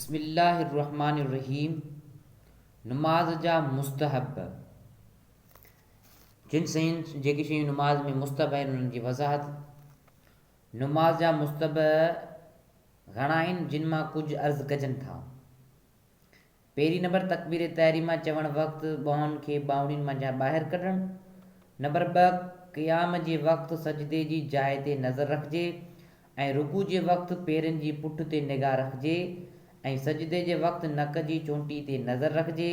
بسم الله الرحمٰن الرحيم نماز جا مستحب جن شين جيڪي شيون نماز ۾ مستحب آهن انهن جي وضاحت نماز جا مستحب گهڻا آهن جن مان ڪجهه عرض ڪجن ٿا پهرين نمبر تڪبير تحريمه چوڻ وقت ٻانهن کي ٻانهڙين منجهان ٻاهر ڪڍڻ. نمبر ٻه قيام جي وقت سجدي جي جاء تي نظر رکجي ۽ رڪوع جي وقت پيرن جي پٺ تي نگاهه رکجي ۽ سجدي جي وقت نڪ جي چونٽي تي نظر رکجي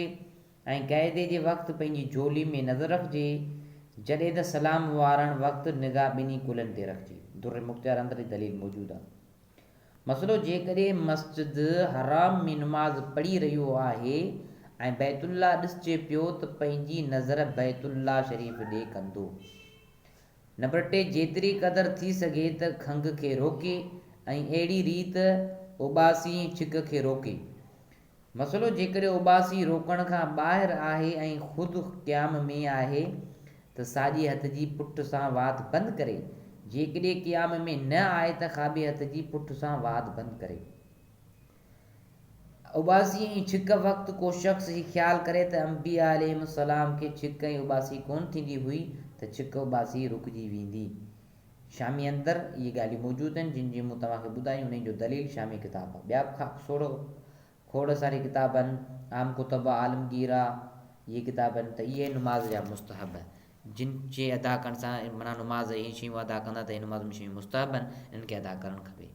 ۽ قعدي جي وقت پنهنجي جهولي ۾ نظر رکجي جڏهن ته سلام وارڻ وقت نگاهه ٻنهي ڪلهن تي رکجي. در مختيار اندر هي دليل موجود آهي. مسئلو، جيڪڏهن مسجد حرام ۾ نماز پڙهي رهيو آهي ۽ بيت الله ڏسجي پيو ته پنهنجي نظر بيت الله شريف ڏي ڪندو. نمبر ٽي، جيتري قدر ٿي سگهي ته کنگهه کي روڪي ۽ اهڙي ريت اوٻاسي ۽ ڇڪ کي روڪي. مسئلو جيڪڏهن اوٻاسي روڪڻ کان ٻاهر آهي ۽ خود قيام ۾ آهي ته ساڄي هٿ جي پٺ سان وات بند ڪري، جيڪڏهن قيام ۾ نه آهي ته کاٻي هٿ جي پٺ سان وات بند ڪري. اوٻاسي ۽ ڇڪ وقت ڪو شخص هي خيال ڪري ته انبياء عليهم السلام کي ڇڪ ۽ اوٻاسي ڪونه ٿيندي هئي ته ڇڪ اوٻاسي رڪجي ويندي. شامي اندر اهي ڳالهيون موجود آهن جن جي مون توهان کي ٻڌايون انهن جو دليل شامي ڪتاب آهي. ٻيا به سوڙ کوڙ ساري ڪتاب آهن عام ڪتب عالمگير آ اهي ڪتاب آهن ته اهي نماز جا مستحب جن جي ادا ڪرڻ سان معنيٰ نماز اهي شيون ادا ڪندا ته اهي نماز ۾ شيون مستحب آهن انهن کي ادا ڪرڻ کپي.